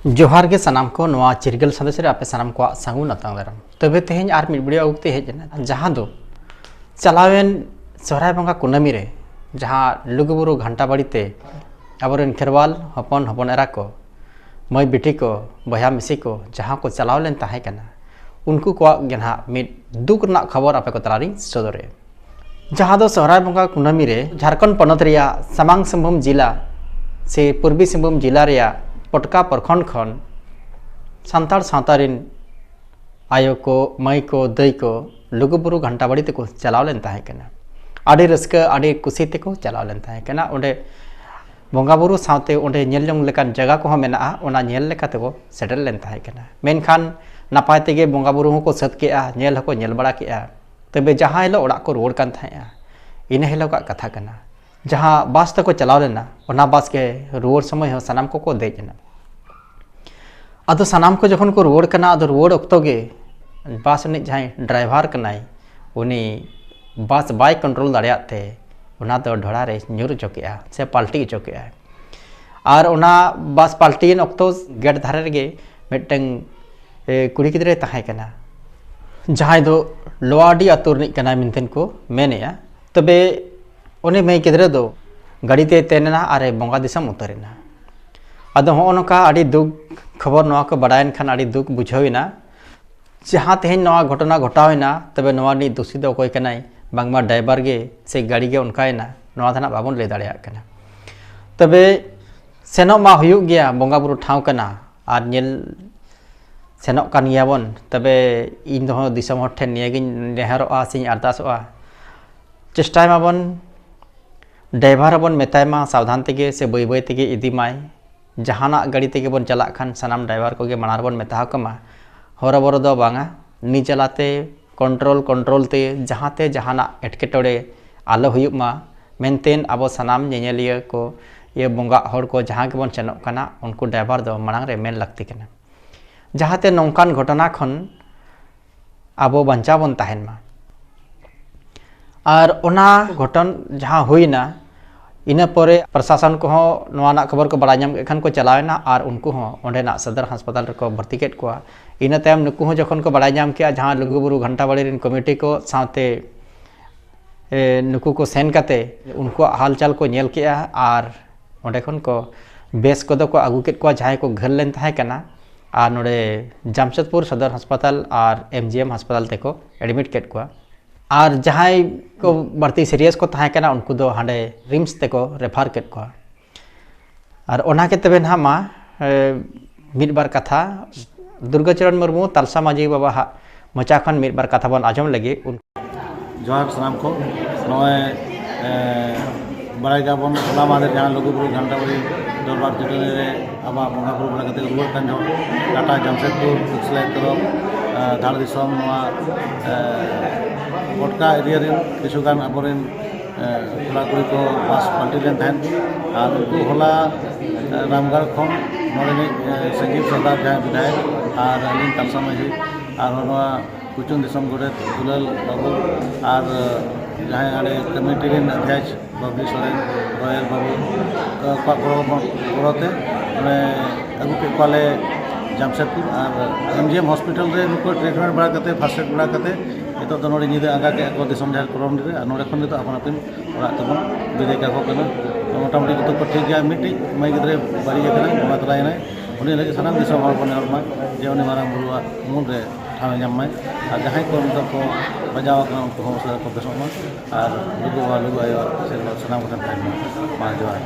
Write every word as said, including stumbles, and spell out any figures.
ᱡᱚᱦᱟᱨ ᱜᱮ ᱥᱟᱱᱟᱢ ᱠᱚ, ᱱᱚᱣᱟ ᱪᱤᱨᱜᱟᱹᱞ ᱥᱟᱸᱫᱮᱥ ᱨᱮ ᱟᱯᱮ ᱥᱟᱱᱟᱢ ᱠᱚᱣᱟᱜ ᱥᱟᱹᱜᱩᱱ ᱟᱛᱟᱝ ᱫᱟᱨᱟᱢ᱾ ᱛᱚᱵᱮ ᱛᱮᱦᱮᱧ ᱟᱨ ᱢᱤᱫ ᱵᱷᱤᱰᱤᱭᱳ ᱟᱹᱜᱩ ᱠᱟᱛᱮ ᱦᱮᱡ ᱮᱱᱟ, ᱡᱟᱦᱟᱸ ᱫᱚ ᱪᱟᱞᱟᱣᱮᱱ ᱥᱚᱦᱨᱟᱭ ᱵᱚᱸᱜᱟ ᱠᱩᱱᱟᱹᱢᱤ ᱨᱮ ᱡᱟᱦᱟᱸ ᱞᱩᱜᱩᱵᱩᱨᱩ ᱜᱷᱟᱱᱴᱟ ᱵᱟᱲᱤ ᱛᱮ ᱟᱵᱚᱨᱮᱱ ᱠᱷᱮᱨᱣᱟᱞ ᱦᱚᱯᱚᱱ ᱦᱚᱯᱚᱱ ᱮᱨᱟ ᱠᱚ, ᱢᱟᱹᱭ ᱵᱤᱴᱤ ᱠᱚ, ᱵᱚᱭᱦᱟ ᱢᱤᱥᱤ ᱠᱚ ᱡᱟᱦᱟᱸ ᱠᱚ ᱪᱟᱞᱟᱣ ᱞᱮᱱ ᱛᱟᱦᱮᱸ ᱠᱟᱱᱟ, ᱩᱱᱠᱩ ᱠᱚᱣᱟᱜ ᱜᱮ ᱱᱟᱦᱟᱜ ᱢᱤᱫ ᱫᱩᱠ ᱨᱮᱱᱟᱜ ᱠᱷᱚᱵᱚᱨ ᱟᱯᱮ ᱠᱚ ᱛᱟᱞᱟᱨᱤᱧ ᱥᱚᱫᱚᱨᱮᱫᱼᱟ᱾ ᱡᱟᱦᱟᱸ ᱫᱚ ᱥᱚᱦᱨᱟᱭ ᱵᱚᱸᱜᱟ ᱠᱩᱱᱟᱹᱢᱤ ᱨᱮ ᱡᱷᱟᱲᱠᱷᱚᱸᱰ ᱯᱚᱱᱚᱛ ᱨᱮᱭᱟᱜ ᱥᱟᱢᱟᱝ ᱥᱤᱝᱵᱷᱩᱢ ᱡᱤᱞᱟ ᱥᱮ ᱯᱩᱨᱵᱤ ᱥᱤᱝᱵᱷᱩᱢ ᱡᱤᱞᱟ ᱨᱮᱭᱟᱜ ᱯᱚᱴᱠᱟ ᱯᱨᱚᱠᱷᱚᱸᱰ ᱠᱷᱚᱱ ᱥᱟᱱᱛᱟᱲ ᱥᱟᱶᱛᱟ ᱨᱮᱱ ᱟᱭᱳ ᱠᱚ, ᱢᱟᱹᱭ ᱠᱚ, ᱫᱟᱹᱭ ᱠᱚ ᱞᱩᱜᱩᱵᱩᱨᱩ ᱜᱷᱟᱱᱴᱟ ᱵᱟᱲᱤ ᱛᱮᱠᱚ ᱪᱟᱞᱟᱣ ᱞᱮᱱ ᱛᱟᱦᱮᱸ ᱠᱟᱱᱟ᱾ ᱟᱹᱰᱤ ᱨᱟᱹᱥᱠᱟᱹ, ᱟᱹᱰᱤ ᱠᱩᱥᱤ ᱛᱮᱠᱚ ᱪᱟᱞᱟᱣ ᱞᱮᱱ ᱛᱟᱦᱮᱸ ᱠᱟᱱᱟ᱾ ᱚᱸᱰᱮ ᱵᱚᱸᱜᱟ ᱵᱩᱨᱩ ᱥᱟᱶᱛᱮ ᱚᱸᱰᱮ ᱧᱮᱞ ᱡᱚᱝ ᱞᱮᱠᱟᱱ ᱡᱟᱭᱜᱟ ᱠᱚᱦᱚᱸ ᱢᱮᱱᱟᱜᱼᱟ, ᱚᱱᱟ ᱧᱮᱞ ᱞᱮᱠᱟ ᱛᱮᱠᱚ ᱥᱮᱴᱮᱨ ᱞᱮᱱ ᱛᱟᱦᱮᱸ ᱠᱟᱱᱟ᱾ ᱢᱮᱱᱠᱷᱟᱱ ᱱᱟᱯᱟᱭ ᱛᱮᱜᱮ ᱵᱚᱸᱜᱟ ᱵᱩᱨᱩ ᱦᱚᱸᱠᱚ ᱥᱟᱹᱛ ᱠᱮᱜᱼᱟ, ᱧᱮᱞ ᱦᱚᱸᱠᱚ ᱧᱮᱞ ᱵᱟᱲᱟ ᱠᱮᱜᱼᱟ᱾ ᱛᱚᱵᱮ ᱡᱟᱦᱟᱸ ᱦᱤᱞᱳᱜ ᱚᱲᱟᱜ ᱠᱚ ᱨᱩᱣᱟᱹᱲ ᱠᱟᱱ ᱛᱟᱦᱮᱸᱜᱼᱟ, ᱤᱱᱟᱹ ᱦᱤᱞᱳᱜᱟᱜ ᱠᱟᱛᱷᱟ ᱠᱟᱱᱟ᱾ ᱡᱟᱦᱟᱸ ᱵᱟᱥ ᱛᱮᱠᱚ ᱪᱟᱞᱟᱣ ᱞᱮᱱᱟ, ᱚᱱᱟ ᱵᱟᱥ ᱜᱮ ᱨᱩᱣᱟᱹᱲ ᱥᱚᱢᱚᱭ ᱦᱚᱸ ᱥᱟᱱᱟᱢ ᱠᱚᱠᱚ ᱫᱮᱡ ᱮᱱᱟ᱾ ᱟᱫᱚ ᱥᱟᱱᱟᱢ ᱠᱚ ᱡᱚᱠᱷᱚᱱ ᱠᱚ ᱨᱩᱣᱟᱹᱲ ᱠᱟᱱᱟ, ᱟᱫᱚ ᱨᱩᱣᱟᱹᱲ ᱚᱠᱛᱚ ᱜᱮ ᱵᱟᱥ ᱨᱤᱱᱤᱡ ᱡᱟᱦᱟᱸᱭ ᱰᱨᱟᱭᱵᱷᱟᱨ ᱠᱟᱱᱟᱭ, ᱩᱱᱤ ᱵᱟᱥ ᱵᱟᱭ ᱠᱚᱱᱴᱨᱳᱞ ᱫᱟᱲᱮᱭᱟᱜ ᱛᱮ ᱚᱱᱟ ᱫᱚ ᱰᱷᱚᱲᱟ ᱨᱮ ᱧᱩᱨ ᱦᱚᱪᱚ ᱠᱮᱜᱼᱟ ᱥᱮ ᱯᱟᱞᱴᱤ ᱦᱚᱪᱚ ᱠᱮᱜᱼᱟᱭ᱾ ᱟᱨ ᱚᱱᱟ ᱵᱟᱥ ᱯᱟᱞᱴᱤᱭᱮᱱ ᱚᱠᱛᱚ ᱜᱮᱴ ᱫᱷᱟᱨᱮ ᱨᱮᱜᱮ ᱢᱤᱫᱴᱟᱝ, ᱮ, ᱠᱩᱲᱤ ᱜᱤᱫᱽᱨᱟᱹᱭ ᱛᱟᱦᱮᱸ ᱠᱟᱱᱟ, ᱡᱟᱦᱟᱸᱭ ᱫᱚ ᱞᱳᱣᱟᱰᱤ ᱟᱛᱳ ᱨᱤᱱᱤᱡ ᱠᱟᱱᱟᱭ ᱢᱮᱱᱛᱮ ᱠᱚ ᱢᱮᱱᱮᱜᱼᱟ᱾ ᱛᱚᱵᱮ ᱩᱱᱤ ᱢᱟᱹᱭ ᱜᱤᱫᱽᱨᱟᱹ ᱫᱚ ᱜᱟᱹᱰᱤ ᱛᱮᱭ ᱛᱮᱱ ᱮᱱᱟ ᱟᱨᱮ ᱵᱚᱸᱜᱟ ᱫᱤᱥᱚᱢ ᱩᱛᱟᱹᱨ ᱮᱱᱟ᱾ ᱟᱫᱚ ᱦᱚᱸᱜᱼᱚ ᱱᱚᱝᱠᱟ ᱟᱹᱰᱤ ᱫᱩᱠ ᱠᱷᱚᱵᱚᱨ ᱱᱚᱣᱟ ᱠᱚ ᱵᱟᱰᱟᱭᱮᱱ ᱠᱷᱟᱱ ᱟᱹᱰᱤ ᱫᱩᱠ ᱵᱩᱡᱷᱟᱹᱣ ᱮᱱᱟ᱾ ᱡᱟᱦᱟᱸ ᱛᱮᱦᱮᱧ ᱱᱚᱣᱟ ᱜᱷᱚᱴᱚᱱᱟ ᱜᱷᱚᱴᱟᱣ ᱮᱱᱟ, ᱛᱚᱵᱮ ᱱᱚᱣᱟ ᱨᱤᱱᱤᱡ ᱫᱳᱥᱤ ᱫᱚ ᱚᱠᱚᱭ ᱠᱟᱱᱟᱭ? ᱵᱟᱝᱢᱟ ᱰᱨᱟᱭᱵᱷᱟᱨ ᱜᱮ ᱥᱮ ᱜᱟᱹᱰᱤ ᱜᱮ ᱚᱱᱠᱟᱭᱮᱱᱟ, ᱱᱚᱣᱟ ᱫᱚ ᱱᱟᱜ ᱵᱟᱵᱚᱱ ᱞᱟᱹᱭ ᱫᱟᱲᱮᱭᱟᱜ ᱠᱟᱱᱟ᱾ ᱛᱚᱵᱮ ᱥᱮᱱᱚᱜ ᱢᱟ ᱦᱩᱭᱩᱜ ᱜᱮᱭᱟ, ᱵᱚᱸᱜᱟ ᱵᱩᱨᱩ ᱴᱷᱟᱶ ᱠᱟᱱᱟ ᱟᱨ ᱧᱮᱞ ᱥᱮᱱᱚᱜ ᱠᱟᱱ ᱜᱮᱭᱟᱵᱚᱱ᱾ ᱛᱚᱵᱮ ᱤᱧ ᱫᱚ ᱫᱤᱥᱚᱢ ᱦᱚᱲ ᱴᱷᱮᱱ ᱱᱤᱭᱟᱹᱜᱤᱧ ᱱᱮᱦᱚᱨᱚᱜᱼᱟ ᱥᱮᱧ ᱟᱨᱫᱟᱥᱚᱜᱼᱟ, ᱪᱮᱥᱴᱟᱭ ᱢᱟᱵᱚᱱ, ᱰᱨᱟᱭᱵᱷᱟᱨ ᱦᱚᱸᱵᱚᱱ ᱢᱮᱛᱟᱭ ᱢᱟ ᱥᱟᱵᱫᱷᱟᱱ ᱛᱮᱜᱮ ᱥᱮ ᱵᱟᱹᱭ ᱵᱟᱹᱭ ᱛᱮᱜᱮ ᱤᱫᱤ ᱢᱟᱭ᱾ ᱡᱟᱦᱟᱱᱟᱜ ᱜᱟᱹᱰᱤ ᱛᱮᱜᱮ ᱵᱚᱱ ᱪᱟᱞᱟᱜ ᱠᱷᱟᱱ ᱥᱟᱱᱟᱢ ᱰᱨᱟᱭᱵᱷᱟᱨ ᱠᱚᱜᱮ ᱢᱟᱲᱟᱝ ᱨᱮᱵᱚᱱ ᱢᱮᱛᱟ ᱟᱠᱚ ᱢᱟ, ᱦᱚᱨᱚᱵᱚᱨᱚ ᱫᱚ ᱵᱟᱝᱟ, ᱱᱤᱡᱟᱞᱟᱛᱮ ᱠᱚᱱᱴᱨᱳᱞ ᱠᱚᱱᱴᱨᱳᱞ ᱛᱮ ᱡᱟᱦᱟᱸᱛᱮ ᱡᱟᱦᱟᱱᱟᱜ ᱮᱴᱠᱮᱴᱚᱬᱮ ᱟᱞᱚ ᱦᱩᱭᱩᱜ ᱢᱟ ᱢᱮᱱᱛᱮ ᱟᱵᱚ ᱥᱟᱱᱟᱢ ᱧᱮᱧᱮᱞᱤᱭᱟᱹ ᱠᱚ, ᱤᱭᱟᱹ ᱵᱚᱸᱜᱟᱜ ᱦᱚᱲ ᱠᱚ ᱡᱟᱦᱟᱸ ᱜᱮᱵᱚᱱ ᱥᱮᱱᱚᱜ ᱠᱟᱱᱟ, ᱩᱱᱠᱩ ᱰᱨᱟᱭᱵᱷᱟᱨ ᱫᱚ ᱢᱟᱲᱟᱝ ᱨᱮ ᱢᱮᱱ ᱞᱟᱹᱠᱛᱤ ᱠᱟᱱᱟ, ᱡᱟᱦᱟᱸᱛᱮ ᱱᱚᱝᱠᱟᱱ ᱜᱷᱚᱴᱚᱱᱟ ᱠᱷᱚᱱ ᱟᱵᱚ ᱵᱟᱧᱪᱟᱣ ᱵᱚᱱ ᱛᱟᱦᱮᱱ ᱢᱟ᱾ ᱟᱨ ᱚᱱᱟ ᱜᱷᱚᱴᱚᱱ ᱡᱟᱦᱟᱸ ᱦᱩᱭᱱᱟ, ᱤᱱᱟᱹ ᱯᱚᱨᱮ ᱯᱨᱚᱥᱟᱥᱚᱱ ᱠᱚᱦᱚᱸ ᱱᱚᱣᱟ ᱨᱮᱱᱟᱜ ᱠᱷᱚᱵᱚᱨ ᱠᱚ ᱵᱟᱲᱟᱭ ᱧᱟᱢ ᱠᱮᱫ ᱠᱷᱟᱱ ᱠᱚ ᱪᱟᱞᱟᱣ ᱮᱱᱟ ᱟᱨ ᱩᱱᱠᱩ ᱦᱚᱸ ᱚᱸᱰᱮᱱᱟᱜ ᱥᱚᱫᱚᱨ ᱦᱟᱥᱯᱟᱛᱟᱞ ᱨᱮᱠᱚ ᱵᱷᱚᱨᱛᱤ ᱠᱮᱫ ᱠᱚᱣᱟ᱾ ᱤᱱᱟᱹ ᱛᱟᱭᱚᱢ ᱱᱩᱠᱩ ᱦᱚᱸ ᱡᱚᱠᱷᱚᱱ ᱠᱚ ᱵᱟᱲᱟᱭ ᱧᱟᱢ ᱠᱮᱫᱼᱟ, ᱡᱟᱦᱟᱸ ᱞᱩᱜᱩᱵᱩᱨᱩ ᱜᱷᱟᱱᱴᱟᱵᱟᱲᱤ ᱨᱮᱱ ᱠᱚᱢᱤᱴᱤ ᱠᱚ ᱥᱟᱶᱛᱮ ᱮ, ᱱᱩᱠᱩ ᱠᱚ ᱥᱮᱱ ᱠᱟᱛᱮ ᱩᱱᱠᱩᱣᱟᱜ ᱦᱟᱞᱪᱟᱞ ᱠᱚ ᱧᱮᱞ ᱠᱮᱜᱼᱟ ᱟᱨ ᱚᱸᱰᱮ ᱠᱷᱚᱱ ᱠᱚ ᱵᱮᱥ ᱠᱚᱫᱚ ᱠᱚ ᱟᱹᱜᱩ ᱠᱮᱫ ᱠᱚᱣᱟ, ᱡᱟᱦᱟᱸᱭ ᱠᱚ ᱜᱷᱟᱹᱞ ᱞᱮᱱ ᱛᱟᱦᱮᱸ ᱠᱟᱱᱟ ᱟᱨ ᱱᱚᱰᱮ ᱡᱟᱢᱥᱮᱫᱽᱯᱩᱨ ᱥᱚᱫᱚᱨ ᱦᱟᱥᱯᱟᱛᱟᱞ ᱟᱨ ᱮᱢ ᱡᱤ ᱮᱢ ᱦᱟᱥᱯᱟᱛᱟᱞ ᱛᱮᱠᱚ ᱮᱰᱢᱤᱴ ᱠᱮᱫ ᱠᱚᱣᱟ᱾ ᱟᱨ ᱡᱟᱦᱟᱸᱭ ᱠᱚ ᱵᱟᱹᱲᱛᱤ ᱥᱤᱨᱤᱭᱟᱥ ᱠᱚ ᱛᱟᱦᱮᱸ ᱠᱟᱱᱟ, ᱩᱱᱠᱩ ᱫᱚ ᱦᱟᱸᱰᱮ ᱨᱤᱢᱥ ᱛᱮᱠᱚ ᱨᱮᱯᱷᱟᱨ ᱠᱮᱫ ᱠᱚᱣᱟ᱾ ᱟᱨ ᱚᱱᱟ ᱜᱮ ᱛᱚᱵᱮ ᱱᱟᱦᱟᱜ ᱢᱟ, ᱮ, ᱢᱤᱫ ᱵᱟᱨ ᱠᱟᱛᱷᱟ ᱫᱩᱨᱜᱟᱪᱚᱨᱚᱱ ᱢᱩᱨᱢᱩ ᱛᱟᱞᱥᱟ ᱢᱟᱹᱡᱷᱤ ᱵᱟᱵᱟ ᱦᱟᱜ ᱢᱚᱪᱟ ᱠᱷᱚᱱ ᱢᱤᱫ ᱵᱟᱨ ᱠᱟᱛᱷᱟ ᱵᱚᱱ ᱟᱸᱡᱚᱢ ᱞᱟᱹᱜᱤᱫ᱾ ᱩᱱ- ᱡᱚᱦᱟᱨ ᱥᱟᱱᱟᱢ ᱠᱚ᱾ ᱱᱚᱜᱼᱚᱭ, ᱮ, ᱵᱟᱲᱟᱭ ᱜᱮᱭᱟᱵᱚᱱ, ᱦᱚᱞᱟ ᱢᱟᱦᱫᱮᱨ ᱡᱟᱦᱟᱸ ᱞᱩᱜᱩᱵᱩᱨᱩ ᱜᱷᱟᱱᱴᱟᱵᱟᱲᱤ ᱫᱚᱨᱵᱟᱨ ᱪᱟᱹᱴᱟᱹᱱᱤ ᱨᱮ ᱟᱵᱚᱣᱟᱜ ᱵᱚᱸᱜᱟ ᱵᱩᱨᱩ ᱵᱟᱲᱟ ᱠᱟᱛᱮ ᱨᱩᱣᱟᱹᱲ ᱠᱟᱱ ᱡᱚᱦᱚᱜ ᱴᱟᱴᱟ ᱡᱟᱢᱥᱮᱫᱽᱯᱩᱨ ᱛᱚᱨᱚᱯ, ᱮ, ᱫᱷᱟᱲ ᱫᱤᱥᱚᱢ ᱱᱚᱣᱟ, ᱮ, ᱠᱚᱴᱠᱟ ᱮᱨᱤᱭᱟ ᱨᱮᱱ ᱠᱤᱪᱷᱩ ᱜᱟᱱ ᱟᱵᱚᱨᱮᱱ ᱮ, ᱠᱚᱲᱟ ᱠᱩᱲᱤ ᱠᱚ ᱵᱟᱥ ᱯᱟᱞᱴᱤ ᱞᱮᱱ ᱛᱟᱦᱮᱸᱫ ᱠᱚ᱾ ᱟᱨ ᱩᱱᱠᱩ ᱦᱚᱞᱟ, ᱮ, ᱨᱟᱢᱜᱟᱲ ᱠᱷᱚᱱ ᱱᱚᱰᱮᱱᱤᱡ, ᱮ, ᱥᱟᱺᱜᱤᱧ ᱥᱚᱨᱫᱟᱨ ᱡᱟᱦᱟᱸᱭ ᱵᱤᱫᱷᱟᱭᱚᱠ ᱟᱨ ᱟᱹᱞᱤᱧ ᱛᱟᱞᱥᱟ ᱢᱟᱹᱡᱷᱤ ᱟᱨ ᱱᱚᱣᱟ ᱠᱩᱪᱩᱝ ᱫᱤᱥᱚᱢ ᱜᱚᱰᱮᱛ ᱫᱩᱞᱟᱞ ᱵᱟᱹᱵᱩ ᱟᱨ, ᱮ, ᱡᱟᱦᱟᱸᱭ ᱚᱸᱰᱮ ᱠᱚᱢᱤᱴᱤ ᱨᱮᱱ ᱚᱫᱷᱭᱟᱠᱷ ᱵᱟᱵᱞᱤ ᱥᱚᱨᱮᱱ, ᱨᱚᱭᱮᱞ ᱵᱟᱹᱵᱩ, ᱮ, ᱠᱚᱣᱟᱜ ᱜᱚᱲᱚ, ᱜᱚᱲᱚᱛᱮ ᱢᱟᱱᱮ ᱟᱹᱜᱩ ᱠᱮᱫ ᱠᱚᱣᱟᱞᱮ ᱡᱟᱢᱥᱮᱫᱽᱯᱩᱨ᱾ ᱟᱨ ᱮᱢ ᱡᱤ ᱮᱢ ᱦᱚᱥᱯᱤᱴᱟᱞ ᱨᱮ ᱱᱩᱠᱩ ᱴᱨᱤᱴᱢᱮᱱᱴ ᱵᱟᱲᱟ ᱠᱟᱛᱮ, ᱯᱷᱟᱥᱴ ᱮᱰ ᱵᱟᱲᱟ ᱠᱟᱛᱮ ᱱᱤᱛᱚᱜ ᱫᱚ ᱱᱚᱰᱮ ᱧᱤᱫᱟᱹ ᱟᱸᱜᱟ ᱠᱮᱫᱼᱟ ᱠᱚ ᱫᱤᱥᱚᱢ ᱡᱟᱦᱮᱨ ᱠᱚᱞᱚᱱᱤ ᱨᱮ, ᱟᱨ ᱱᱚᱰᱮ ᱠᱷᱚᱱ ᱱᱤᱛᱚᱜ ᱟᱯᱟᱱ ᱟᱹᱯᱤᱱ ᱚᱲᱟᱜ ᱛᱮᱵᱚᱱ ᱵᱤᱫᱟᱹᱭ ᱠᱟᱠᱚ ᱠᱟᱱᱟ᱾ ᱢᱚᱴᱟᱢᱩᱴᱤ ᱡᱚᱛᱚ ᱠᱚ ᱴᱷᱤᱠ ᱜᱮᱭᱟ᱾ ᱢᱤᱫᱴᱤᱡ ᱢᱟᱹᱭ ᱜᱤᱫᱽᱨᱟᱹ ᱵᱟᱹᱲᱤᱡ ᱟᱠᱟᱱᱟᱭ, ᱵᱚᱸᱜᱟ ᱛᱟᱞᱟᱭᱮᱱᱟᱭ᱾ ᱩᱱᱤ ᱞᱟᱹᱜᱤᱫ ᱥᱟᱱᱟᱢ ᱫᱤᱥᱚᱢ ᱦᱚᱲ ᱵᱚᱱ ᱱᱮᱦᱚᱨ ᱢᱟ ᱡᱮ ᱩᱱᱤ ᱢᱟᱨᱟᱝ ᱵᱩᱨᱩᱣᱟᱜ ᱩᱢᱩᱞ ᱨᱮ ᱴᱷᱟᱶ ᱮ ᱧᱟᱢ ᱢᱟᱭ᱾ ᱟᱨ ᱡᱟᱦᱟᱸᱭ ᱠᱚ ᱱᱤᱛᱚᱜ ᱠᱚ ᱵᱟᱡᱟᱣ ᱟᱠᱟᱱᱟ, ᱩᱱᱠᱩ ᱦᱚᱸ ᱩᱥᱟᱹᱨᱟ ᱠᱚ ᱵᱮᱥᱚᱜ ᱢᱟ᱾ ᱟᱨ ᱞᱩᱜᱩ ᱵᱟᱵᱟ, ᱞᱩᱜᱩ ᱟᱭᱳᱣᱟᱜ ᱟᱥᱤᱨᱵᱟᱫᱽ ᱥᱟᱱᱟᱢ ᱠᱚᱴᱷᱮᱱ ᱛᱟᱦᱮᱱ ᱢᱟ᱾ ᱢᱟ ᱡᱚᱦᱟᱨ᱾